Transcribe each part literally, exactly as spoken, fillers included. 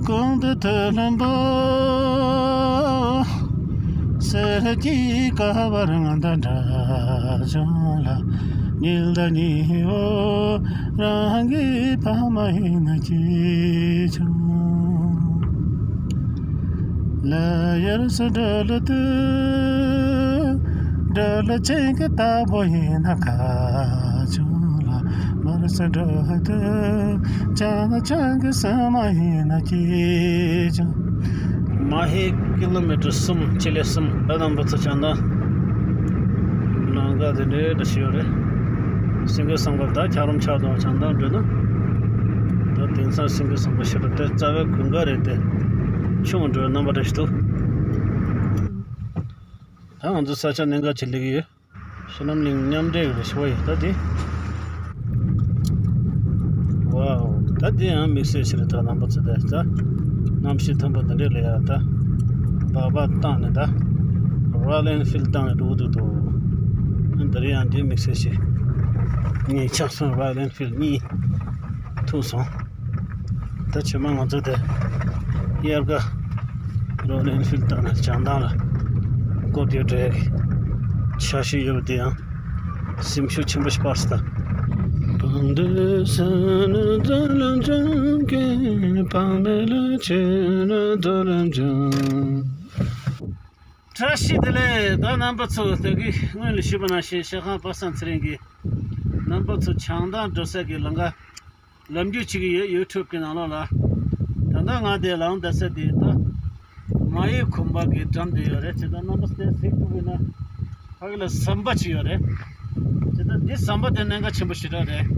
གང་དུ་ཐོས་ལྷུན་པོ། གསེར་གྱི་ཀ་བ་རང་དང་འདྲ་བྱུང་ལ། ཉིད་ལ་ཉེ་བོ་རང་གི་ཕ་མ་ཡིན་ན་ཅི་བྱུང་། ལ་ཡར་སུ་འགྲོ་ལ་དུ། འགྲོ་ལ་ཆེན་གི་ལྟ་བུ་ཡིན་ན་ཁ་བྱུང་ལ། མར་སུ་འགྲོ་དུ། ཅང་ན་ཅང་གི་ས་མ་ཡིན་ན་སྐྱིད་ཅང་། མ་ཧེ་ཀི་ལོ་མི་ཊར་གསུམ་ཅི་ལེ་གསུམ་ད་རྣམ་པ་ཚོ་བྱང་ཐང་ལམ་ཁ་དེ་འདྲའི་འདྲ་ཞིག་ཡོད་རེད། སེང་གེ་ཟམ་པ་ད་འཁྱགས་རོམ་ཆགས་དང་བྱང་ཐང་འགྲོ་ན། ད་དེང་སང་སེང་གེ་ཟམ་པ་ཞེས་པ་དེ་རྩ་བའི་དགུན་ཁ་རེད་དེ། ཆུང་འགྲོའི་རྣམ་པ་འདྲ་ཞིག་འདུག་ད་ང་ཚོ་ས་ཆ་གནད་འགག་ཅིག་སླེབས་ཀྱི་ཡོད། བསོད་ནམས་གླིང་མཉམ་འབྲེལ་གྱི་རེ་ཞུ་བ་ཡིན་ད་འདི། ཝའོ། ད་འདི་ཡང་དམིགས་བསལ་ཞིག་རེད་ད་རྣམ་པ་ཚོ་དེ་ད། གནམ་གཤིས་ཐན་པ་འདི་འདྲས་ལ་ཡ་ད། སྦག་སྦག་བཏང་ནས་ད། Royal Enfield བཏང་ནས་འགྲོ་གི་འདུག་དོ། འདིར་ཡང་འདི་དམིགས་བསལ་ཞིག་གཉིས་ཆགས་སོང་། Royal Enfield གཉིས་ཐུག་སོང་། ད་ཕྱི་མ་ང་ཚོ་དེ་དབྱར་ཁ་Royal Enfield བཏང་ནས་བྱང་ཐང་ལ་སྐོར་སྐྱོད་འགྲོ་ཡག་གི་འཆར་གཞི་ཡོད་པ་དེ་ཡང་སེམས་ཤུགས་ཆེན་པོ་ཞིག་སྤར་སོང་ད། བང་འདི་ས་ནི་རྫ་ལ་འཇང་གི་བང་མེ་ལ་ཆེ་ན་རྫ་ལ་འཇང་། བཀྲ་ཤིས་བདེ་ལེགས། ད་རྣམ་པ་ཚོ་ད་གིན་སྔོན་ལ་ཞུས་པ་ནང་བཞིན་ཤ་ཁང་པ་སངས་ཚེ་རིང་གིས་རྣམ་པ་ཚོ་བྱང་ཐང་འགྲོ་ས་གི་ལམ་ཁ་ལམ་རྒྱུས་བྱེད་ཀྱི་ཡོད། ཡུ་ཊུབ་གི་ནང་ལོགས་ལ། ད་ལྟ་ང་དེ་ལངས་བསྡད་ས་དེ་ད་མ་ཡི་གོམ་པ་གི་འགྲམ་དེ་ཡོད་རེད། དེ་ད་རྣམ་པ་ཚོས་གཟིགས་ཐུབ་ཀྱི་ན་ཕ་གི་ལ་ཟམ་པ་ཅིག་ཡོད་རེད། དེ་ད་འདི་ཟམ་པ་དེ་གནད་འགག་ཆེན་པོ་ཞེ་དྲག་རེད།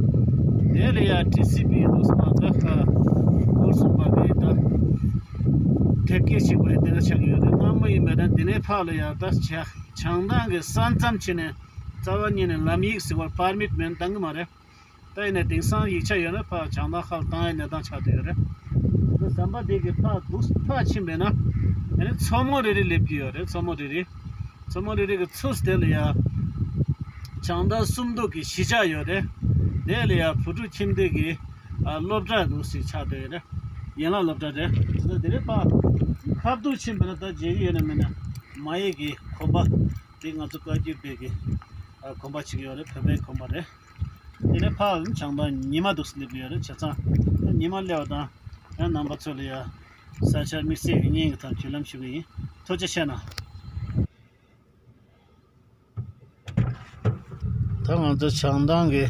དེ་ལ་ཡ་ཊི་སི་པི་འདུག་ཟེར་བ་ད་ཁ་སྐོར་གསུམ་པ་གི་ད་དེབ་སྐྱེལ་བྱེད་དགོས་དེ་འདྲ་ཆགས་ཀྱི་ཡོད་རེད། སྔ་མོ་ཡིན་པ་ན་དེ་ནས་ཕར་ལ་ཡ་ད་བྱ་བྱང་ཐང་གི་ས་མཚམས་ཕྱེ་ནས་རྩ་བ་ཉིད་ནས་ལམ་ཡིག་ཟེར་བར་པར་མིཊ་མེད་ན་བཏང་གི་མ་རེད། ད་ཡིན་ནའི་དེང་སང་ཡིག་ཆ་ཡོད་ན་ཕར་བྱང་ཐང་ཁ་ལ་བཏང་ཡ་གནས་སྟངས་ཆགས་བསྡད་ཡོད་རེད། འདི་ཟམ་པ་དེ་གི་ཕར་འདུག་ཕར་ཕྱིན་པས་ན་ཡང་ན་མཚོ་མོ་རེ་རེ་སླེབས་ཀྱི་ཡོད་རེད། མཚོ་མོ་རེ་རེ། མཚོ་མོ་རེ་རེ་གི་ཚུར་དེ་ལ་ཡ་བྱང་ཐང་སུམ་མདོ་གི་གཞིས་ཆགས་ཡོད་རེད། དེ་ལ་ཡ་བུ་ཕྲུག་ཁྱིམ་སྡེ་གི་ཨ་སློབ་གྲྭ་འདུག་ཞིག་ཆགས་བསྡད་ཡོད་རེད། ཡན་ལག་སློབ་གྲྭ་རེད། དེ་ནས་དེ་རེད་ཕར་ཁ་ཐུག་ཕྱིན་པས་ན་ད་མཇལ་གི་ཡོད་ན་མེད་ན་མ་ཡི་གི་གོམ་པ་དེ་ང་ཚོ་བཀའ་བརྒྱུད་པའི་གི་ཨ་གོམ་པ་ཞིག་ཡོད་རེད། བོད་པའི་གོམ་པ་རེད། དེ་ནས་ཕར་བྱང་ཐང་ཉི་མ་འདུག་སེ་སླེབས་ཡོད་རེད། བྱས་ཙང་ཉི་མ་སླེབས་པ་དང་ཡང་རྣམ་པ་ཚོ་ལ་ཡ་ས་ཆ་དམིགས་བསལ་གྱི་བརྙན་གྱི་ཐོག་བརྒྱུད་ལམ་ཞུ་གི་ཡིན། ཐུགས་རྗེ་ཆེ་གནང་། ད་ང་ཚོ་བྱང་ཐང་གི་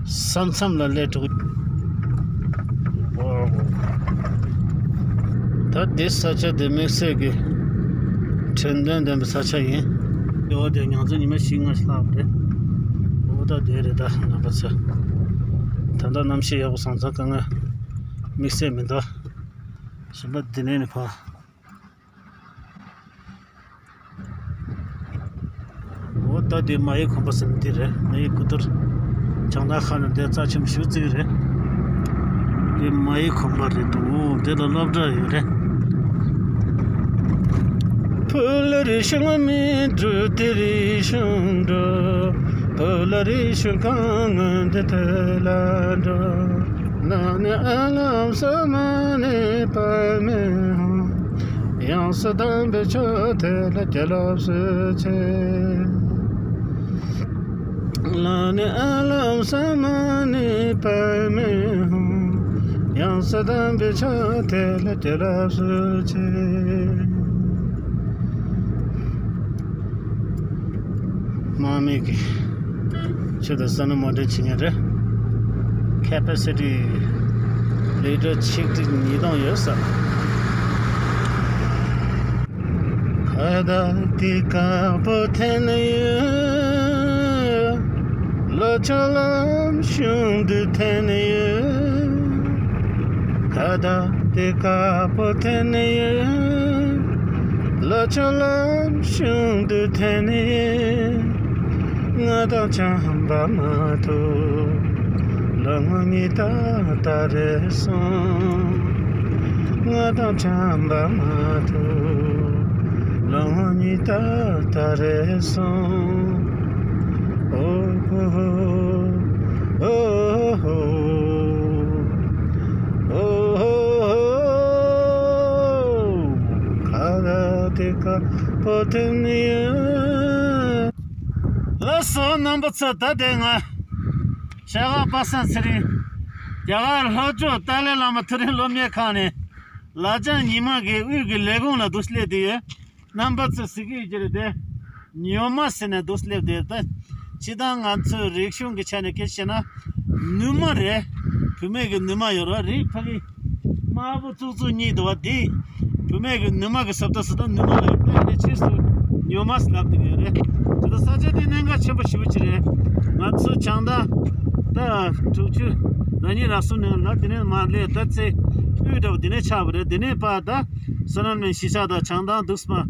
ས་མཚམས་ལ་སླེབས་འགྲོ་གི། ད་འདི་ས་ཆ་དེ་དམིགས་བསལ་གྱི་དྲན་རྟེན་ལྡན་པའི་ས་ཆ་ཡིན། འོ་དེ་ང་ཚོ་ཉི་མ་བཞི་ལྔ་ཞིག་ལྷག་པ་རེད། འོ་ད་དེ་རེད་ད་རྣམ་པ་ཚོ། ད་ལྟ་གནམ་གཤིས་ཡག་པོ་སོང་ཙང་དཀའ་ངལ་དམིགས་བསལ་མི་འདུག་གཞན་པ་འདི་ནས་ནི་ཕར། འོ་ད་དེ་མ་ཡི་གོམ་པ་ཟེར་ནི་དེ་རེད། མ་ཡི་ཀུ་ཏུར་བྱང་ཐང་ཁ་ནས་དེ་རྩ་ཆེན་པོ་ཞིག་བརྩི་གི་རེད། དེ་མ་ཡི་གོམ་པ་རེད་འདུག་དེ་ལ་སློབ་གྲྭ་ཡོད་རེད། དམག་མི་གིས་ཆེད་དུ་ས་སྣུམ་མ་འདྲེན་བྱེད་མཁན་རེད། ཁེ་པ་སི་ཊི་ལི་ཊར་ཆིག་ཁྲི་ཉིས་སྟོང་ཡོད་ས། ཐུབ་ནི་ཡོད། ལགས་སོ། རྣམ་པ་ཚོ། ད་དེ་ང་ཤར་ཁ་པ་སངས་ཚེ་རིང་། རྒྱ་གར་ལྷོ་ཕྱོགས་ཏཱ་ལའི་བླ་མ་མཐོ་རིམ་སློབ་གཉེར་ཁང་ནས་ལ་ལྗང་ཉི་མ་གི་དབུས་ཀྱི་ལས་ཁུངས་ལ་འདུག་སླེབས་དུས། རྣམ་པ་ཚོས་གཟིགས་ཀྱི་ཡོད་ཀྱི་རེད་དེ། ཉོ་མ་ཟེར་ནས་འདུག་སླེབས་དེ། ད་སྤྱིར་བཏང་ང་ཚོའི་རིག་གཞུང་གི་ཆ་ནས་སྐད་ཆ་བཤད་ན། ནུ་མ་རེད། བུད་མེད་ཀྱི་ནུ་མ་ཡོད་རེད། རིགས་ཕ་གི་དམར་པོ་བཙུགས་བཙུགས་གཉིས་འདུག་བ། འདི་བུད་མེད་ཀྱི་ནུ་མ་གི་ཟུར་ལྟ་ཟུར་ལྟ་ནུ་མ་ལ་བལྟས་ནས་ཕྱིས་སུ་ཉོ་མ་ཟེར་ལབ་དེ་ཡོད་རེད། དེ་ད་ས་ཆ་དེ་གནད་འགག་ཆེན་པོ་ཞེ་པོ་ཅིག་རེད། ང་ཚོ་བྱང་ཐང་ད་དྲུག་ཅུ་ར་གཉིས་ར་གསུམ་ནས་ལ་དེ་ནས་མར་སླེབས། ད་ཚེ་དབུས་འདྲ་བོ་དེ་ནས་ཆགས་པ་རེད། དེ་ནས་ཕར་ད་བསོད་ནམས་གླིང་གཞིས་ཆགས་དང་བྱང་ཐང་འདུག་སེ་མར་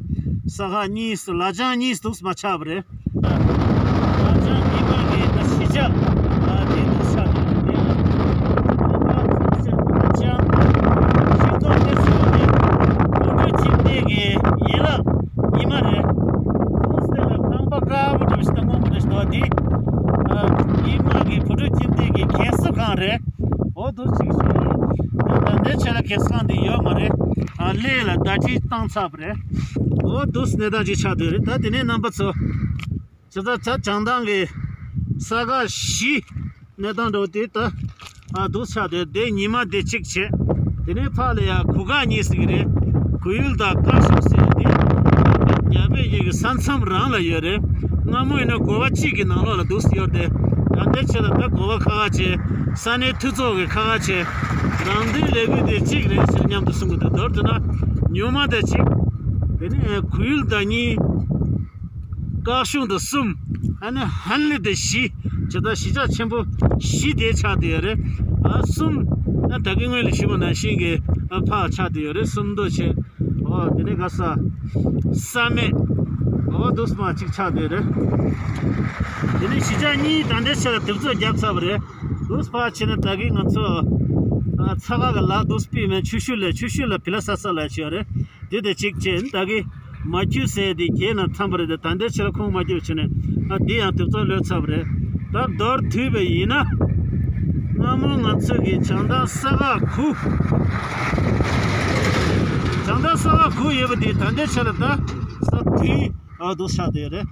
ས་ཁ་གཉིས་སུ་ལ་ལྗང་གཉིས་སུ་འདུག་སེ་མར་ཆགས་པ་རེད། ལ་ལྗང་ཉི་མ་གི་ད་གཞིས་ཆགས་ཨ་དེ་འདུག་སེ་ཆགས་པ་རེད། དེ་ལ་ལ་ལྗང་ཞིང་ཐོག་དེ་ཚོ་ནི་བོད་ཕྲུག་ཁྱིམ་སྡེ་གི་ཡན་ལག་ཉི་མ་རེད། ཁོང་སྟེང་ལ་ཁང་པ་དཀར་པོ་འདྲ་བོ་ཞིག་དང་སྔོན་པོ་འདྲ་ཞིག་འདུག་བ། འདི་ཨ་ཉི་མ་གི་བོད་ཕྲུག་ཁྱིམ་སྡེ་གི་རྒན་གསོ་ཁང་རེད། འོ་འདུག་ཅིག་ཞིག་རེད། ད་ད་ལྟའི་ཆ་ལ་གེ་སར་ཁང་འདི་ཡོད་མ་རེད། ཨ་གླེ་ལ་བརྡ་འཕྲིན་བཏང་ཚར་བ་རེད། འོ་འདུག་གནས་སྟངས་ཅིག་ཆགས་བསྡད་རེད། ད་དེ་ནས་རྣམ་པ་ཚོ་ཇི་ལྟར་ད་བྱང་ཐང་གི་ས་ཁ་བཞི་གནས་སྟངས་འདྲ་བོ་དེ་ད་ཨ་འདུག་ཆགས་བསྡད། དེ་ཉི་མ་དེ་གཅིག་བྱས། དེ་ནས་ཕར་ལ་ཡ་གུར་དཀར་གཉིས་ཟེར་གི་རེད། གུ་ཡུལ་དང་དཀར་གསུམ་ཟེར་གི་དེ། རྒྱ་བལ་གཉིས་ཀྱི་ས་མཚམས་རང་ལ་ཡོད་རེད། སྔ་མོ་ཡིན་ན་གོ་བ་གཅིག་གི་ནང་ལོགས་ལ་འདུག་སེ་ཡོད་རེད། ད་ལྟའི་ཆ་ལ་ད་གོ་བ་ཁ་ཁ་བྱས། ས་གནས་འཐུས་ཚོགས་ཀྱི་ཁ་ཁ་བྱས། རང་དོན་ལས་འགུལ་དེ་གཅིག་རེད་ཟེར་མཉམ་དུ་གསུང་གི་འདུག་མདོར་བསྡུ་ན་ཉོ་མ་དེ་གཅིག་དེ་ནས་གུ་ཡུལ་དང་གཉིས། དཀར་གཞུང་དང་གསུམ། ཨ་ནི་ཧན་ལི་དེ་བཞི། ཇི་ལྟར་གཞིས་ཆགས་ཆེན་པོ་བཞི་དེ་ཆགས་བསྡད་ཡོད་རེད། ཨ་གསུམ། ཨ་ད་གིན་སྔོན་ལ་ཞུས་པ་ནང་བཞིན་གྱི་ཨ་ཕར་ཆགས་བསྡད་ཡོད་རེད། སུམ་མདོ་བྱས། ཨོ་དེ་ནས་ག་ས། ས་སྨད། ཨོ་འདུག་སེ་མར་གཅིག་ཆགས་བསྡད་རེད། དེ་ནས་གཞིས་ཆགས་གཉིས་ད་ལྟའི་ཆ་ལ་དུས་ཚོད་བརྒྱབ་ཚར་བ་རེད། འདུག་སེ་ཕར་ཕྱིན་ན་ད་གིན་ང་ཚོ་ཨ་ཚ་ཁ་གི་ལ་འདུག་སེ་པི་མེན་ཆུ་ཤུར་ལ་ཆུ་ཤུར་ལ་ཕི་ལ་ས་ས་ལ་ཆོད་རེད། དེ་དེ་གཅིག་བྱས། ད་གི་མ་ཁྱུ་ཟེར་དེ་གྱེས་ན་འཐམ་པ་རེད་དེ། ད་ལྟའི་ཆར་ཁོང་མ་ཁྱུ་བྱས་ནས་ཨ་འདི་ཡང་དུས་ཚོད་ལོས་ཚར་བ་རེད། ད་མདོར་བསྡུས་པ་ཡིན་ན། སྔ་མོ་ང་ཚོ་གི་བྱང་ཐང་ས་ཁ་དགུ། བྱང་ཐང་ས་ཁ་དགུ་ཡོད་པ་དེ་ད་ལྟའི་ཆར་ད་ས་དུས་ཨ་དུ་ཆགས་བསྡད་རེད།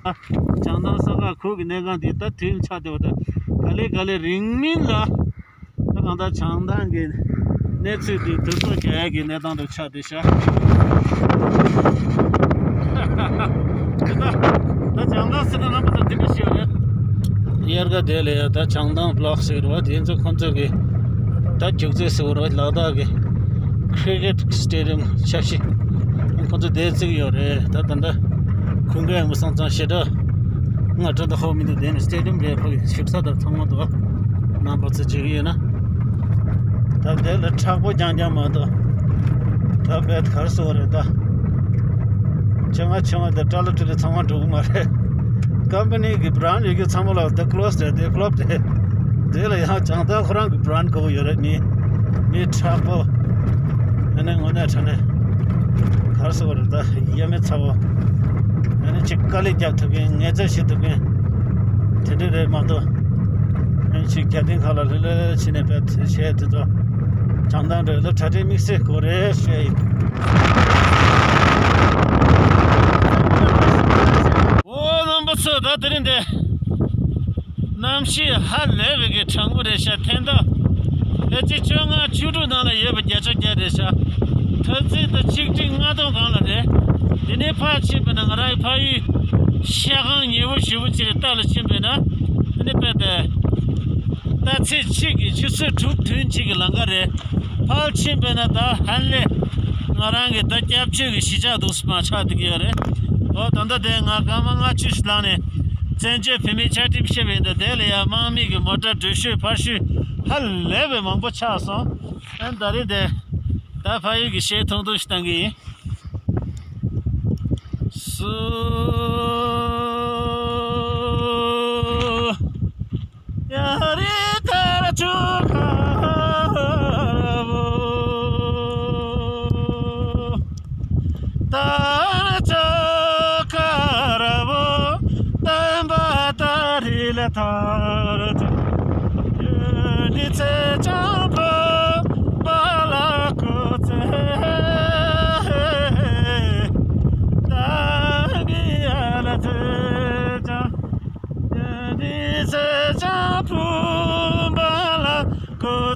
བྱང་ཐང་ས་ཁ་དགུ་གི་གནས་སྟངས་དེ་ད་དུས་ཆགས་བསྡད་པ་ད་ག་ལེ་ག་ལེ་རིང་མིན་ལ། ད་གང་ལྟར་བྱང་ཐང་གི་གནས་ཚུལ་དེ་དུས་ཚོད་རྒྱག་ཡག་གི་གནས་སྟངས་དུ་ཆགས་བསྡད་ཤག་ད་བྱང་ཐང་ཟེར་ན་རྣམ་པ་ཚོ་དེ་འདྲ་ཞིག་ཡོད་རེད། དབྱར་ཁ་དེ་ལ་ཡ་ད་བྱང་ཐང་བི་ལོག་ཟེར་བ་དེ་ཚོ་ཁོང་ཚོ་གི་ད་རྒྱུག་རྩེད་ཟེར་བ་ལ་དྭགས་ཀྱི་ཁི་རི་ཀེ་ཊི་སི་ཊེ་ཌི་ཡམ་འཆར་གཞི་ཁོང་ཚོ་དེ་བརྩིགས་ཡོད་རེད། ད་ད་ལྟ་གུང་ཁྲན་མི་སང་ཙང་ཞེ་དྲག་ང་དྲན་ད་ཧོ་མི་འདུག་དེ་ནི་སི་ཊེ་ཌི་ཡམ་རེད། ཕ་གི་བཞུགས་ས་དང་ཚང་མ་འདུག་རྣམ་པ་ཚོ་བརྗེད་ཀྱི་ཡོད་ན། ད་དེ་ལ་མཁྲེགས་པོ་རྐྱང་རྐྱང་མ་གཏོགས། ད་བེད་གར་སོ་རེད་ད། ཆེ་ང་ཆེ་ང་དེ་ཏྲ་ལ་ཏྲི་ལ་ཚང་མ་འགྲོ་གི་མ་རེད། ཀམ་པ་ནི་གི་བྷི་རན་ཌི་ཡོད་ཀྱི་ཚང་མ་ལ་དེ་ཀློ་སི་རེད། དེ་ཀློ་སི་རེད། དེ་ལ་ཡང་བྱང་ཐང་ཁོ་རང་གི་བྷི་རན་ཌི་གོ་ཡོད་རེད། མི་མི་མཁྲེགས་པོ། ཨ་ནི་དངོས་གནས་དྲང་གནས་གར་སོ་རེད་ད། གཡས་མེད་ཚ་བོ། ཨ་ནི་ཅིག་དཀའ་ལས་རྒྱག་ཐུབ་མཁན། ངལ་རྩོལ་བྱེད་ཐུབ་མཁན་དེ་འདྲ་རེད་མ་གཏོགས། ཨ་ནི་ཅིག་རྒྱ་སྟེང་ཁག་ལ་ལྷོད་ལྷོད་བྱས་ནས་བེད་བྱས་དེ་ཚོ་བྱང་ཐང་རེད་ལ་གྲ་སྒྲིག་དམིགས་བསལ་དགོས་རེད་བཤད་ཡིན། འོ་རྣམ་པ་ཚོ། ད་དེ་རིང་འདི་གནམ་གཤིས་ཧ་ལས་པའི་གི་གྲང་མོ་རེད་ཤག་ཐེངས་ད་ཕལ་ཆེར་བཅོ་ལྔ་བཅུ་དྲུག་ནང་ལ་ཡོད་པ་བརྒྱ་ཆ་བརྒྱ་རེད་ཤག་ཐ་ཚིག་ད་ཆིག་ཁྲི་ལྔ་སྟོང་སྒང་ལ་རེད། དེ་ནས་ཕར་ཕྱིན་པ་ན་ང་རང་ཕ་ཡུལ་ཤ་ཁང་ཉེ་བོ་ཞེ་པོ་ཅིག་རྟ་ལ་ཕྱིན་པ་ན་དེ་ནས་དཔེ་དེ་སྟག་ཚེས་གཅིག་གི་ཆུ་ཚོད་དྲུག་བདུན་གཅིག་གི་ལམ་ཁ་རེད། ཕར་ཕྱིན་པས་ན་ད་ཧན་ལེ་ང་རང་གི་ད་སྐྱབས་བཅོལ་གྱི་གཞིས་ཆགས་འདུག་སེ་མར་ཆགས་བསྡད་ཀྱི་ཡོད་རེད། འོ་ད་ལྟ་དེ་ང་སྐར་མ་ལྔ་བཅུ་ཞིག་ལངས་ནས་བཙན་བྱོལ་བོད་མིའི་བཅའ་ཁྲིམས་བཤད་པ་ཡིན་ད། དེ་ལ་ཡང་དམག་མི་གི་མོ་ཊ་འགྲུལ་བཞུད་ཕར་བཞུད་ཧ་ལས་པའི་མང་པོ་ཆགས་སོང་། ཨ་ད་རེས་དེ་ད་ཕ་ཡུལ་གྱི་གཞས་ཐུང་ཐུང་ཞིག་བཏང་གི་ཡིན། སུ། ཡ་རི་ཐར་ཆུ་ཁ་ར་བོ། ཐར་ཆུ་ཁ་ར་བོ། བསྟན་པ་ད་རི་ལ་ཐར་ཆུ། ཡོད་ནི་ཚེ་ཆང་པོ་པ་ལ་ཁོ་ཚེ། ད་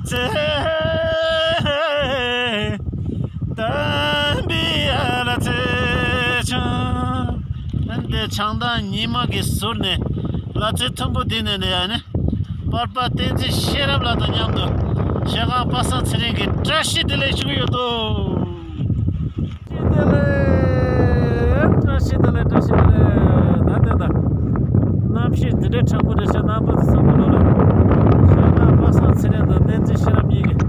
ཚེ་དམ་པའི་ལ་ཚེ་ཆང་། འདི་བྱང་ཐང་ཉི་མ་གིས་ཟུར་ནས་ལ་ཚེ་མཐོན་པོ་འདི་ནས་ནས་ཡ་ནི་པར་པ་བསྟན་འཛིན་ཤེས་རབ་ལགས་དང་མཉམ་དུ་ཞལ་ཁང་པ་སངས་ཚེ་རིང་གི་བཀྲ་ཤིས་བདེ་ལེགས་ཞུ་གི་ཡོད་དོ། བཀྲ་ཤིས་བདེ་ལེགས། བཀྲ་ཤིས་བདེ་ལེགས། བཀྲ་ཤིས་བདེ་ལེགས། ད་ལྟ་ད་གནམ་གཤིས་འདི་འདྲའི་གྲང་པོ་རེད་ཤག་རྣམ་པ་ཚོ་ཚང་མ་ལོ་ལ་ཞལ་ཁང་པ་སངས་ཚེ་རིང་དང་བསྟན་འཛིན་ཤེས་རབ་གཉིས་ཀྱིས་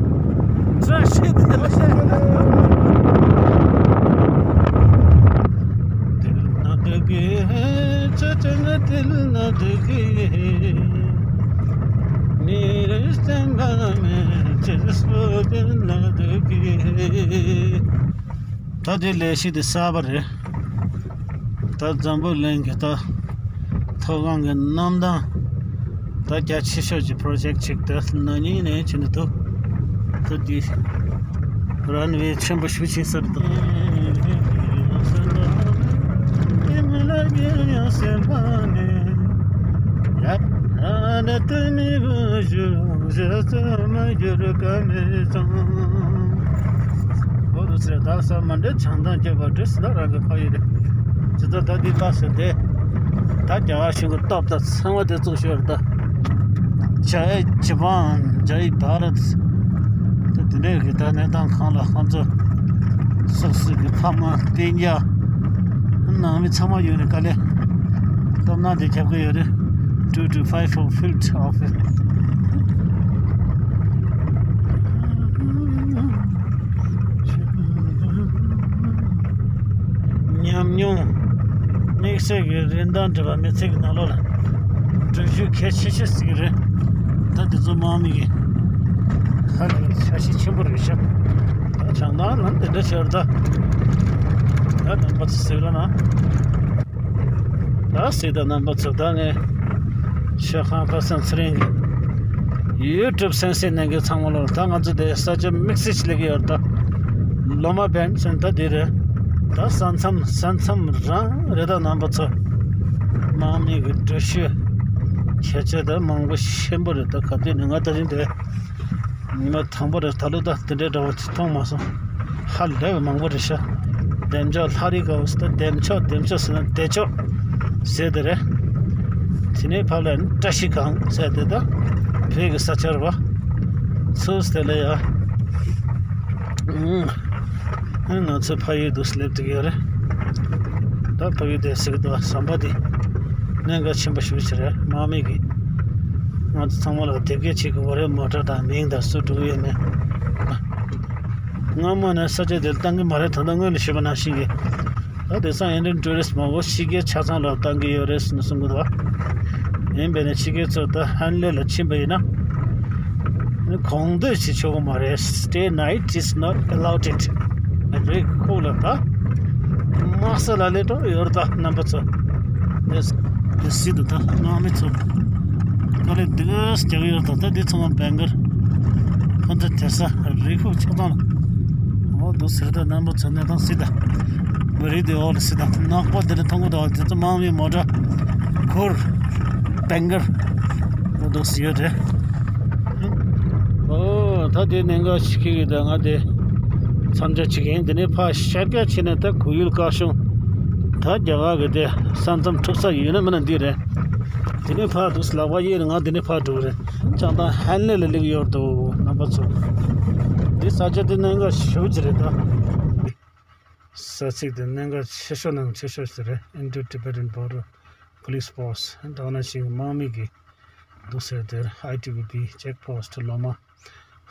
བཀྲ་ཤིས་བདེ་ལེགས། དེ་ལ་འདུག་གི་ཅི་ཅི་ང་དེ་ལ་འདུག་གི་ནི་རེ་སྟན་པ་མེད་ཅི་སྤོ་དེ་ལ་འདུག་གི། ད་དེ་ལས་གཞི་དེ་གསར་པ་རེད། ད་འཛམ་བུ་གླིང་གི་ད་མཐོ་སྒང་གི་གནམ་ཐང་ད་རྒྱ་ཆེ་ཤོས་ཀྱི་པྲོ་ཇེཀ་ཅིག་ད་ན་ནིང་ནས་བྱེད་འདུག་ད་དེ་རན་ཝེ་ཆེན་པོ་ཞིག་ཕྱིན་ས་རེད་ད། ཨོ་དུ་ཟེར་ད་ས་མ་འདྲ་བྱང་ཐང་རྒྱབ་པ་འདྲ་སི་ད་རང་གི་ཕ་ཡུལ་རེད། ཇི་ལྟར་ད་འདི་ལྟ་ཟེར་ཏེ། ད་རྒྱ་གར་གཞུང་གི་སྟོབས་དང་ཚང་བ་དེ་བཙུགས་ཤོར་ད། ཇའི་ཇི་པན། ཇའི་བྷ་རད། ད་དེ་འདྲའི་གི་ད་གནས་སྟངས་གང་ལ་ཁོང་ཚོ་སོ་སོ་གི་ཕ་མ་སྤུན་ཀྱག་ནང་མི་ཚང་མ་ཡོད་ནས་དཀའ་ལས་སྟོབས་ན་དེ་རྒྱབ་གི་ཡོད་རེད། Two two five four field office. ཉམས་མྱོང་། དམིགས་བསལ་གྱི་རིན་ཐང་སྒྲུབ་པ་མི་ཚེ་གི་ནང་ལོགས་ལ་འགྲུལ་བཞུད་གལ་ཆེ་ཤོས་ཟེར་གྱི་རེད། ད་དེ་ཚོ་དམག་མི་གི་ཧ་ལས་འཆར་གཞི་ཆེན་པོ་རེད་ཤག་ད་བྱང་ཐང་ལ་འདི་འདྲ་ཤར་ད། ད་རྣམ་པ་ཚོ་གཟིགས་རོགས་གནང་། ད་གཟིགས་དང་རྣམ་པ་ཚོ། ད་ངས་ཞལ་ཁང་པ་སངས་ཚེ་རིང་གི་ཡུ་ཊུབ་གསན་གཟིགས་གནང་མཁན་ཚང་མ་ལོ་ད་ང་ཚོ་དེ་ས་ཆ་དམིགས་བསལ་ཞིག་སླེབས་ཀྱི་ཡོད་རེད་ད། ལོ་མ་བན་ཟེར་ད་འདི་རེད། ད་ས་མཚམས་ས་མཚམས་རང་རེད་ད་རྣམ་པ་ཚོ། དམག་མི་གི་འགྲུལ་བཞུད་ཁྱད་ཆོས་ད་མང་པོ་ཆེན་པོ་རེད། ད་ག་དུས་ནས་ང་ད་རིང་དེ་ཉི་མ་དང་པོ་རེད། ད་ལོ་ད་དེ་འདྲའི་འདྲ་བ་ཅིག་མཐོང་མ་སོང་། ཧ་ལས་པའི་མང་པོ་རེད་ཤག་བདེ་མཆོག་ལྷ་རི་ག་འོ་ཟེར་ད་བདེ་མཆོག་བདེ་མཆོག་ཟེར་ན་བདེ་མཆོག་ཟེར་དེ་རེད། དེ་ནས་ཕར་ལ་བཀྲ་ཤིས་སྒང་ཟེར་དེ་ད་བོད་ཀྱི་ས་ཆ་རེད་པ། ཚུར་དེ་ལ་ཡ། ཨང་། ང་ཚོའི་ཕ་ཡུལ་དུ་སླེབས་ཐུབ་ཡོད་རེད། ད་ཕ་ཡུལ་དེ་ཟེར་གི་འདུག་ཟམ་པ་འདི་གནད་འགག་ཆེན་པོ་ཞིག་རེད། དམག་མི་གིས་ང་ཚོ་ཚང་མ་ལ་དེབ་སྐྱེལ་བྱེད་དགོས་པ་རེད། མོ་ཊ་དང་མིང་དང་སུ་འགྲོ་གི་ཡོད་མེད། སྔ་མོ་ནས་ས་ཆ་དེར་བཏང་གི་མ་རེད། ད་ལྟ་སྔོན་ནས་ཞུས་པ་ནང་བཞིན་གྱི། ད་དེང་སང་ཨིན་ཌི་ཡན་ཊུ་རི་སི་མང་པོ་ཕྱི་རྒྱལ་ཆ་ཚང་ལ་བཏང་གི་ཡོད་རེད་ཟེར་ནས་གསུང་གི་འདུག་ཡིན་པས་ན་ཕྱི་རྒྱལ་ཚོ་ད་ཧན་ལེ་ལ་ཕྱིན་པ་ཡིན་ན་གོང་འདོད་བྱེད་ཆོག་གི་མ་རེད། Stay night is not allowed it. རེད་ཁོག་ལ་ད་དམག་ས་ལ་སླེབས་འགྲོ་ཡོད་རེད་ད་རྣམ་པ་ཚོ། དེ་དེ་སྲིད་དུ་ད་དམག་མི་ཚོ་དཀའ་ལས་འདི་གས་རྒྱག་གི་ཡོད་རེད་ད། ད་འདི་ཚང་མ་བེང་གར་ཁོ་ཚོ་དེ་ས་རེད་ཁོག་ཆགས་སྟངས་ལ། འོ་འདུག་ཟེར་ད་རྣམ་པ་ཚོ་གནས་སྟངས་སྲིད་ད། བ་རི་དེ་འོག་ལ་སྲིད་ད་ནག་པོ་དེ་ལ་མཐོང་གི་འདུག་དེ་ཚོ་དམག་མི་མོ་ཊ་འཁོར་བེང་གར་འོ་འདུག་ཟེར་ཡོད་རེད། ཨོ་ད་དེ་གནད་འགག་ཞིག་ཁེལ་གི་ད། ང་དེ་མཚམས་འཇོག་བྱེད་ཀྱི་ཡིན། དེ་ནས་ཕར་ཤར་རྒྱག་བྱས་ནས་ད་གོ་ཡུལ་བཀག་ཤོག་ད་རྒྱ་གར་གི་དེ་ས་མཚམས་འཁྲུག་ས་ཡོད་ན་མིན་ན་འདི་རེད། དེ་ནས་ཕར་འདུག་ལག་པ་གཡས་ནས་ང་དེ་ནས་ཕར་འགྲོ་གི་རེད། བྱང་ཐང་ཧན་ལེ་ལ་སླེབས་ཡོད་འདུག་རྣམ་པ་ཚོ། འདི་ས་ཆ་དེ་གནད་འགག་ཞེ་པོ་ཅིག་རེད་ད། ས་ཚིགས་དེ་གནད་འགག་ཆེ་ཤོས་ནང་ཆེ་ཤོས་ཤིག་རེད། Indo-Tibetan Border Police Post ད་ནང་བཞིན་དམག་མི་གི་འདུག་ཟེར་དེར་ཨའི་ཊི་བི་པི་ཅེག་པོ་སི་ཊི་ལོ་མ་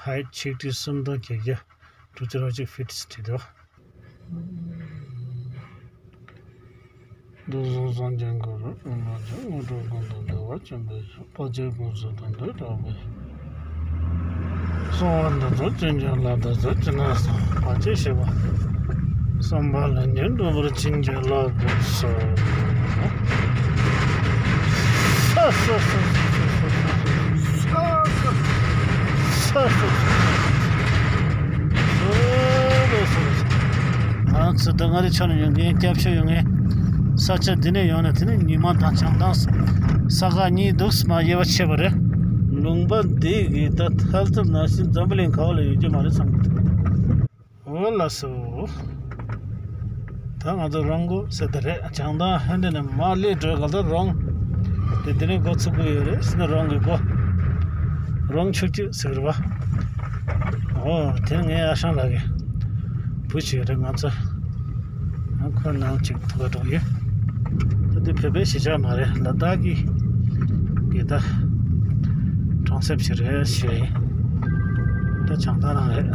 ཧའིཊ་ཆིག་ཁྲི་སུམ་སྟོང་བརྒྱད་བརྒྱ་དྲུག་ཅུ་རེ་གཅིག་ཕིཊ་བྲིས་འདུག་འདུག་གསུངས་སངས་རྒྱས་འཁོར་ལོ་དྲུག་མ་བྱ། དངོས་གྲུབ་ཀུན་ཏུ་བདེ་བ་ཅན་པའི་ཕྱོགས། དཔལ་ཆེན་ཀུན་གསལ་དོན་དུ་གྲགས་པའི་གསུང་བ་འདི་ཚོ་ཅི་འདྲ་ལ་འདི་ཚོ་ཅི་ན་སོང་བ་ཅི་ཞེས་པ། བསམ་པ་ལྷུན་གྱིས་འགྲུབ་པར་བྱིན་གྱིས་བརླབ་ཏུ་གསོལ། ས་ས་ས་ས་ས་ས་ས་ས་ས་ས་ས་ས་ས་ས། ང་ཚོ་ད་མངའ་རིས་ཕྱོགས་ནས་ཡོང་མཁན། སྐྱབས་ཆུ་ཡོང་མཁན། ས་ཆ་འདི་ནས་ཡོང་ནས་དེ་ནས་ཉི་མ་དང་བྱང་ཐང་ས་ག་གཉིས་འདུག་སེ་མར་དབྱེ་བ་ཕྱེ་བ་རེད། ལུང་པ་འདི་གི་ད་ཐལ་ཚབ་ནང་བཞིན་འཛམ་བུ་གླིང་ག་བ་ལ་ཡོད་ཀྱི་མ་རེད་བསམ་གྱི་འདུག་འོ་ལགས་སོ། ད་ང་ཚོ་རོང་མགོ་ཟེར་དེ་རེད། བྱང་ཐང་ཧན་དེ་ནས་མར་སླེབས་འགྲོ་ག་ད་རོང་དེ་དེ་ནས་འགོ་ཚུགས་ཀྱི་ཡོད་རེད། ཟེར་ན་རོང་གི་མགོ། རོང་ཆུ་སྐྱིད་ཟེར་གི་རེད་པ། འོ་དེ་ངའི་ཨ་ཞང་ལགས་ཀྱི་བུ་ཞིག་རེད། ང་ཚོ་ཁོ་ནང་གཅིག་ཐུག་ག་འགྲོ་ཡོད། ད་དེ་བོད་པའི་གཞིས་ཆགས་མ་རེད། ལ་དྭགས་ཀྱི་གི་ད་གྲོང་གསེབ་ཞིག་རེད་ཞེས། ད་བྱང་ཐང་རང་རེད།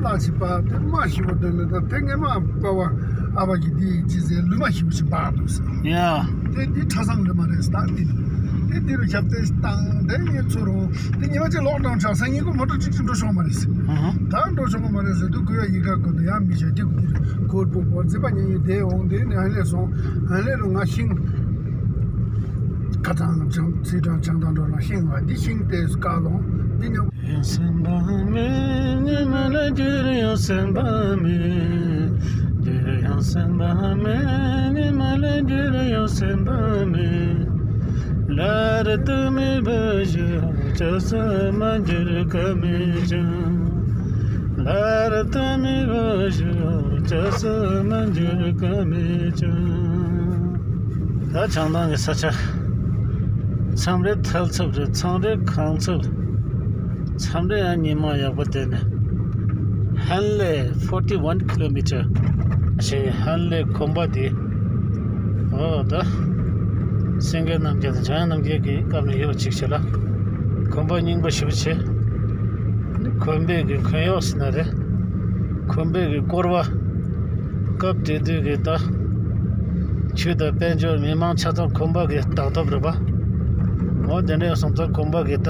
ལ་ཕྱི་པ་དེ་མ་ཤི་བ་དོན་མེད། ད་དེ་ངས་མ་པ་བ་ཨ་བ་གི་དེ་ཅི་ཟེར་ལུས་མ་ཤི་བ་ཞིག་འབག་འདུག་ཟེར། ཡ། དེ་འདི་ཁྲ་སང་ལུས་མ་རེད་ཟེར། ད་འདི་དེ་འདི་རུ་ཞབས་བརྟན་བཏང་དེ་ངས་ཚུར་འོང་དེ་ཉི་མ་གཅིག་ལོག་འགྲོ་ཆགས་སང་ཉིན་གུང་མོ་ཊ་གཅིག་གཅིག་འགྲོ་ཤོག་མ་རེད་ཟེར། ད་འགྲོ་ཤོག་མ་རེད་ཟེར་དུས་ཁོ་ཡ་ཡི་ག་ཁོ་དུ་ཡང་མི་ཤ་དེ་ཁོ་དེ་རུ་སྒོར་པོ་བོར་འཛིན་པ་ཉན་ཡི་དེ་འོང་དེ་ནས་ཨ་ལས་སོང་། ཨ་ལས་རུ་ང་ཤིང་ཁ་ཚང་ཚིག་གྲངས་བྱང་དང་འགྲོ་ལ་ཤིང་བ་འདི་ཤིང་དེ་བཀག་ལོང་འདི་ཉོ། ཡང་སེམས་པ་མེད། ཉི་མ་ལ་འགྱུར་ཡང་སེམས་པ་མེད། འགྱུར་ཡང་སེམས་པ་མེད། ཉི་མ་ལ་འགྱུར་ཡང་སེམས་པ་མེད། སླར་དུ་མེད་པ་ཞིག་བྱ་ས་མ་འགྱུར་ཀ་མེད་ཀྱང་། སླར་དུ་མེད་པ་ཞིག་བྱ་ས་མ་འགྱུར་ཀ་མེད་ཀྱང་། ད་བྱང་ཐང་གི་ས་ཆ། མཚམས་རེ་ཐལ་ཚབ་རེད། མཚམས་རེ་གངས་ཚབ། མཚམས་རེ་ཡང་ཉི་མ་ཡག་པོ་བསྟན་ནས། ཧན་ལེ་forty one kilometer། ཞེས་ཧན་ལེ་གོམ་པ་འདི། འོ་ད། སེང་གེ་རྣམ་རྒྱལ་དང་འཇམ་དབྱངས་རྣམ་རྒྱལ་གྱི་སྐབས་ནས་ཡོད་པ་ཅིག་བྱས་ལ། གོམ་པ་རྙིང་པ་ཞེ་པོ་བྱས། ནི་གོམ་པའི་གི་གོན་གཡོག་ཟེར་ན་རེད། གོམ་པའི་གི་སྐོར་བ། སྐབས་དེ་དུས་ཀྱི་ད། ཆོས་དང་དཔལ་འབྱོར་མི་མང་ཆ་ཚང་གོམ་པ་གི་བདག་ཐོབ་རེད་པ། འོ་དེ་འདྲ་སོང་ཙང་གོམ་པ་གི་ད།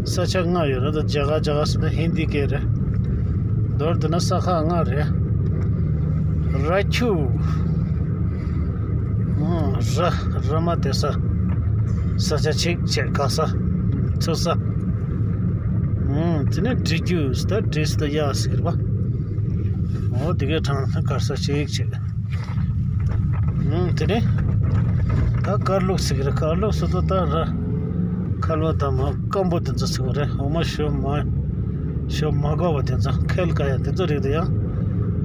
ས་ཆ་ལྔ་ཡོད་རེད། ད་ཇ་ག་ཇ་ག་ཟེར་ན་ཧིན་དི་སྐད་རེད། མདོར་བསྡུ་ན་ས་ཁག་ལྔ་རེད། ར་ཁྱུ། ཨང་། ར། ར་མ་དེ་ས། ས་ཆ་ཆིག་བྱས་ག་ས། ཚུ་ས། ཨང་། དེ་ནས་འབྲི་རྒྱུ་ཟེར་ད་འབྲི་ཟེར་ད་གཡག་ཟེར་གི་རེད་པ། འོ་དེ་གའི་གྲངས་ལ་གར་ས་ཞིག་བྱེད། ཨང་། དེ་ནས་ད་དཀར་ལུག་ཟེར་གི་རེད། དཀར་ལུག་ཟེར་དུས་ད་ར་ཁ་ལོ་ད་མ་སྐམ་པོ་དེ་ཚོ་ཟེར་གི་རེད། འོ་མ་ཞོ་མ་ཞོ་མ་གོ་བ་དེ་ཚོ་ཁལ་ཀ་ཡ་དེ་ཚོ་རིགས་དེ་ཡང་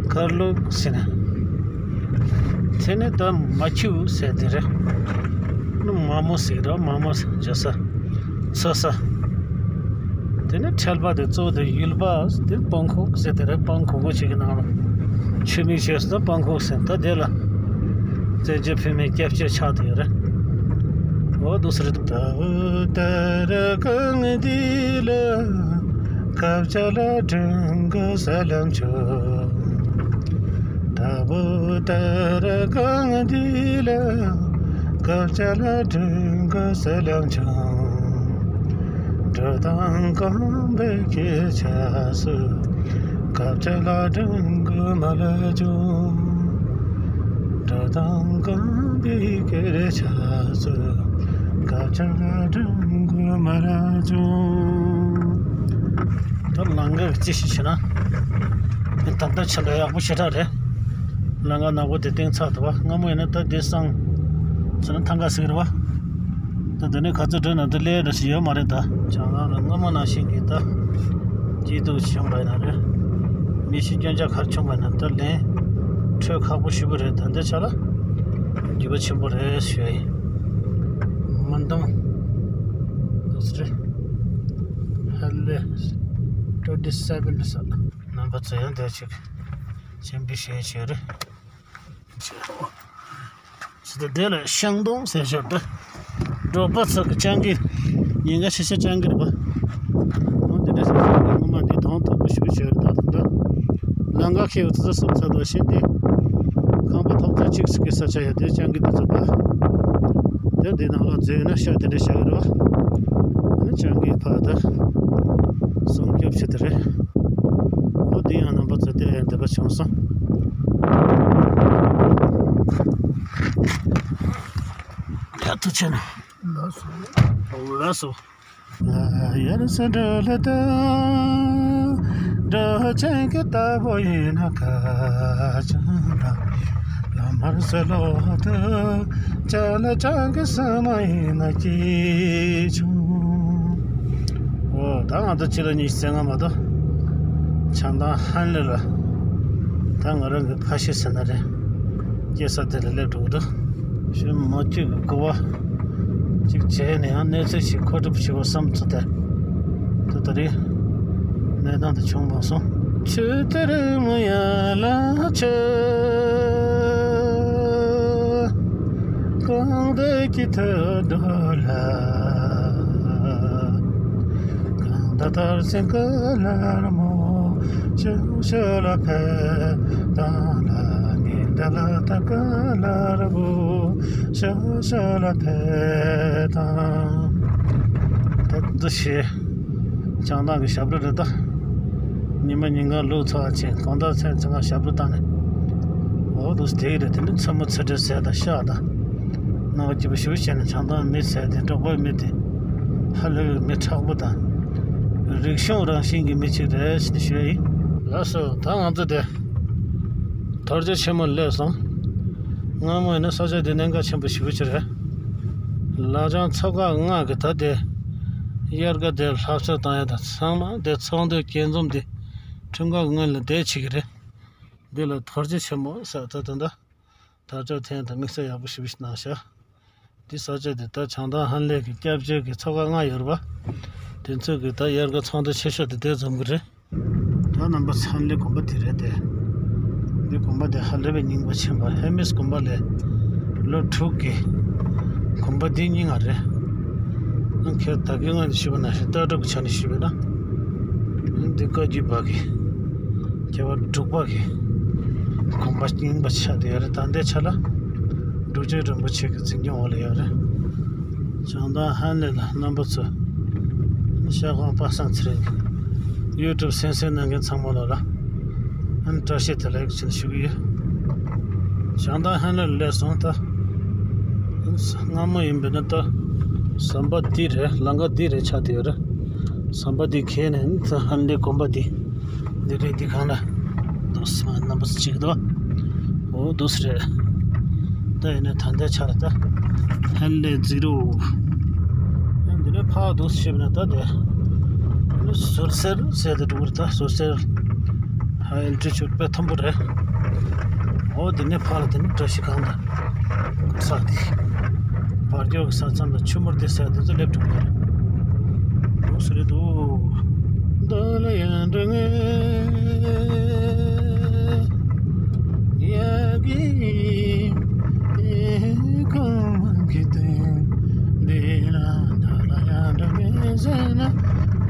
དཀར་ལུག་ཟེར་ནས། དེ་ནས་ད་མ་ཁྱུ་ཟེར་དེ་རེད། མ་མོ་ཟེར་གི་རེད། མ་མོ་ཟེར་འཇོ་ས། ཚོ་ས། དེ་ནས་ཁྲལ་པ་དེ་གཙོ་བོ་དེ་ཡུལ་པ་དེ་སྤང་ཁོག་ཟེར་དེ་རེད། སྤང་ཁོག་གོ་ཆེ་གི་ནང་ལ་ཆུ་མིག་ཆེ་ས་སྤང་ཁོག་ཟེར། ད་དེ་ལ་བཙན་བྱོལ་བོད་མིའི་སྐྱབས་བཅོལ་ཆགས་དེ་ཡོད་རེད། འོ་དུ་སེ་རེད། ད་བུ་ད་ར་གང་འདི་ལ་སྐབས་ཆ་ལ་དྲན་གོ་ས་ལམ་ཆོག་ད་བུ་ད་ར་གང་འདི་ལ་སྐབས་ཆ་ལ་དྲན་གོ་ས་ལམ་ཆུང་། འགྲོ་དང་གོམ་པའི་སྐད་ཆ་སུ། སྐབས་ཆ་ལ་དྲན་གོ་མ་ལ་ཆུང་། འགྲོ་དང་གོམ་པའི་སྐད་ཆ་སུ། སྐབས་ཆ་ལ་དྲན་གོ་མ་ལ་ཆུང་། ད་ལམ་ཁ་གི་ཅི་ཞིག་བྱས་ན། ད་ལྟ་ཆ་ལ་ཡག་པོ་ཞེ་དྲག་རེད། ལམ་ཁ་ནག་པོ་དེ་སྟེང་ཚར་འདུག་པ། སྔ་མོ་ཡིན་ན་ད་འདི་སང་ཚོ་ན་ཐང་ག་ཟིག་རེད་པ། ད་འདི་ནས་ག་ཚོད་འགྲོ་ན་ད་ལས་འགྲོ་ཞིག་ཡོད་མ་རེད་ད། བྱང་ལམ་ལ་སྔ་མོ་ནང་བཞིན་གྱི་ད་སྐྱིད་སྡུག་བྱུང་བ་ཡིན་ན་རེད། མི་ཤི་སྐྱོན་ཆ་ག་རེ་བྱུང་བ་ཡིན་ན་ད་ལན་འཕྲོད་ཁག་པོ་ཞེ་པོ་རེད། ད་འདི་ཆ་ལ་རྒྱུས་པ་ཆེན་པོ་རེད་ཞུ་ཡ་ཡིན། མི་འདུག་འདུག་སེ་རེད། ཧ་ལས། twenty seven རེད་ས། རྣམ་པ་ཚོ་ཡང་འདིར་ཅིག་སྤྱན་འབུལ་ཞུ་ཡ་བྱས་རེད། ཟེར་ཏེ་དེ་ལ་ཤང་སྡོང་ཟེར་ཞོར་དུ་འབྲོག་པ་ཚོ་གི་སྤྱང་ཀི་ཉེན་ཁ་ཆེ་ཤོས་སྤྱང་ཀི་རེད་པ། འོ་འདི་འདྲ་ཟེར་ཞོར་དུ་ངོ་མ་འདི་དང་ཐོག་པོ་ཞིག་བྱས་རེད། ད་ད་ལམ་ཁ་ཁེལ་བ་ཚོ་སུབ་ཚ་དོ་ཤིན་ཏེ་ཁང་པ་ཐོག་བརྩེགས་གཅིག་ཟིག་གི་ས་ཆ་ཡོད་དེ་སྤྱང་ཀི་འདི་ཚོ་པ། དེ་འདི་ནང་ལ་འཛུལ་ན་ཤ་དེ་འདྲ་བཞག་གི་རེད་པ། ཨ་ནི་སྤྱང་ཀི་ཕ་ད་སྲུང་སྐྱོབ་བྱེད་དེ་རེད། འོ་འདི་ཡང་རྣམ་པ་ཚོ་བལྟས་ཡ་འདོད་པ་བྱུང་སོང་། ཡག་ཐུགས་ཆེ་ན། ལགས་སོ། ལགས་སོ། ཡར་ས་འགྲོ་ལ་ད། འགྲོ་ཆེན་གྱི་ལྟ་བུ་ཡིན་ན་ཁ་ཆུང་ལ། ལམ་ ཨོ། ད་ང་ཚོ་ཕྱི་ལོ་ཉི་ཤུ་རྩ་ལྔ་མ་གཏོགས་བྱང་ཐང་ཧན་ལེ་ལ། ད་ང་རང་གི་ཕ་གཞིས་ཟེར་ན་རེད། སྐྱེས་ས་དེ་ལ་སླེབས་འགྲོ་གི་འདུག་ཞེ་མ་ཅིག་གི་སྐུ་བ་ཅིག་བྱས་ནས་ཡང་གནས་ཚུལ་ཞིག་མཁོ་སྒྲུབ་བྱེད་པ་བསམ་ཚུལ་དེ། ད་ད་རེས་གནས་སྟངས་དེ་བྱུང་མ་སོང་། ཆུ་གཏེར་མོ་ཡ་ལ་ཆུ། གང་འདོད་ཀྱི་ཐོད་འགྲོ་ལ། གང་ད་དར་སེང་ཀ་ལར་མོ། ཤོ་ཤོ་ལ་ཕེབས་དང་ལ། ཉིན་དེ་ལ་ད་ཀ་ལར་བུ། ཤོ་ཤོ་ལ་ཕེབས་དང་། ད་འདི་ཞེས་བྱང་ཐང་གི་ཞབས་བྲོ་རེད་ད། ཉི་མ་ཉིན་གང་ལུག་འཚོ་བ་ཆེ་གང་ལྟར་མཚན་ཚེ་སྔ་ཞབས་བྲོ་བཏང་ནས། འོ་འདུག་དེ་རེད། དེ་ནི་མཚན་མོ་ཚེ་འདྲའི་ཟས་དང་ཤ་དང་། སྣང་བ་སྐྱིད་པོ་ཞེ་པོ་བྱས་ནས་བྱང་ཐང་མི་ཟས་དེ་འབྲོག་པའི་མི་དེ། ཧ་ལས་པའི་མི་མཁྲེགས་པོ་དང་། རིག་གཞུང་རང་བཞིན་གྱི་མི་གཅིག་རེད་ཞེས་ནས་ཞུ་ཡ་ཡིན། ལགས་སོ། ད་ང་ཚོ་དེ། དར་ལྕོག་ཆེན་མོ་སླེབས་སོང་། སྔ་མོ་ཡིན་ན་ས་ཆ་འདི་གནད་འགག་ཆེན་པོ་ཞེ་པོ་ཅིག་རེད། ལ་བྱང་མཚོ་འགག་ལྔ་གི་ད་དེ། དབྱར་ཁ་དེ་ལྷ་བཤམས་བཏང་ཡ་དང་ཚང་མ་དེ་ཚོགས་འདུ་དགྱེས་འཛོམས་དེ། ཁྲིམས་འགག་སྔོན་ལ་བསྡད་བྱེད་ཀྱི་རེད། འདི་ལ་དར་ལྕོག་ཆེན་མོ་ཟེར་ད་ད་ད། དར་ལྕོག་འཐེན་དང་དམིགས་བསལ་ཡག་པོ་ཞེ་པོ་ཞིག་གནང་ཤག་འདི་ས་ཆ་འདི་ད་བྱང་ཐང་ཧན་ལེ་གི་སྐྱབས་བཅོལ་གྱི་ཚོགས་ཁག་ལྔ་ཡོད་རེད་པ། དེ་ཚོ་གི་ད་དབྱར་ཁ་ཚོགས་འདུ་ཆེ་ཤོས་དེ་དེ་འཛོམས་ཀྱི་རེད། ད་རྣམ་པ་ཚོ་ཧན་ལེ་དགོན་པ་དེ་རེད་དེ། འདི་དགོན་པ་དེ་ཧ་ལས་པའི་རྙིང་པ་ཆེན་པོ་ཧེ་མིས་དགོན་པ་ལས་ལོ་དྲུག་གི་དགོན་པ་འདི་རྙིང་བ་རེད། ཨང་ཁྱེད་ད་གིན་སྔོན་ཞུས་པ་ནང་བཞིན་ལྟ་གྲུབ་ཀྱི་ཆ་ནས་ཞུས་པ་ཡིན་ན། འདི་བཀའ་བརྒྱུད་པ་གི་རྒྱལ་བ་འབྲུག་པ་གི་དགོན་པ་རྙིང་པ་ཆགས་བསྡད་ཡོད་རེད། ད་ལྟའི་ཆ་ལ་འབྲུག་ཆེན་རིན་པོ་ཆེ་གི་འཛིན་སྐྱོང་འོག་ལ་ཡོད་རེད། བྱང་ཐང་ཧན་ལེ་ལ་རྣམ་པ་ཚོ། ཤ་ཁང་པ་སངས་ཚེ་རིང་གི་ཡུ་ཊུབ་གསན་གཟིགས་གནང་མཁན་ཚང་མ་ལ་ལ། ཨ་ནི་བཀྲ་ཤིས་བདེ་ལེགས་ཞེས་ཞུ་གི་ཡོད། བྱང་ཐང་ཧན་ལེ་ལ་སླེབས་སོང་ད། སྔ་མོ་ཡིན་པས་ན་ད། ཟམ་པ་འདི་རེད། ལམ་ཁ་འདི་རེད་ཆགས་བསྡད་ཡོད་རེད། ཟམ་པ་འདི་འཁེལ་ནས་ཨ་ནི་ད་ཧན་ལེ་དགོན་པ་འདི། འདི་རེད། འདི་གང་ལ། འདུག་སེ་རྣམ་པ་ཚོ་གཅིག་འདུག་འོ་འདུག་སེ་རེད། ད་ཡིན་ན་ད་ལྟའི་ཆར་ད་ཧན་ལེ་ཛི་རོ། འདི་ནས་ཕར་འདུག་སེ་བྱས་ན་ད་དེ་ཟུར་སེར་ཟེར་དེ་འགྲོ་གི་རེད། ད་ཟུར་སེར་ཧ་ཨེལ་ཊི་ཅུཌ་དཔེ་མཐོན་པོ་རེད། འོ་འདི་ནས་ཕར་ལ་དེ་ནས་བཀྲ་ཤིས་སྒང་དང་། ས་དེ་བར་ཀྱོག་གི་ས་མཚམས་ལ་ཆུ་མུར་དེ་ཟེར་དེ་ཚོ་སླེབས་འགྲོ་གི་རེད། འདུག་སེ་རེད་འདུག་ད་ལ་ཡང་འགྲོ་ངེས། ཡ་གི། ཁོང་གི་དོན་འདི་ལ་ད་ལ་ཡང་འགྲོ་ངེས་ཟེར་ན།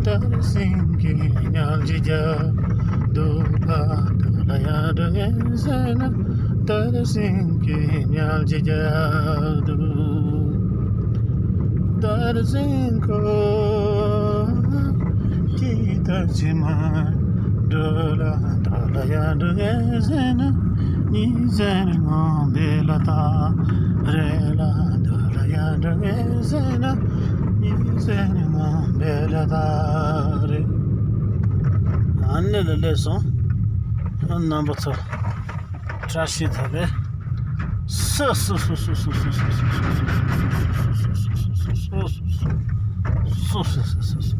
ད་རེས་སེང་གེ་ཉལ་གྱི་རྒྱབ་འདུག་ག་ད་ལ་ཡང་འགྲོ་ངེས་ཟེར་ན། ད་རེས་སེང་གེ་ཉལ་གྱི་རྒྱབ་འདུག་དར་སེང་ཁོ། ཁྱི་ད་ཕྱི་མ་འགྲོ་ལ་ད་ལ་ཡང་འགྲོ་ངེས་ཟེར་ན། ཉི་ཟེར་ངང་པེ་ལ་ད་རེ་ལ་ད་ལ་ཡང་འགྲོ་ངེས་ཟེར་ན། ཉི་ཟེར་ངང་པེ་ལ་ད་རེ། ཨ་ནི་ལ་སླེབས་སོང་། རྣམ་པ་ཚོ། བཀྲ་ཤིས་བདེ་ལེགས། སོ་སོ།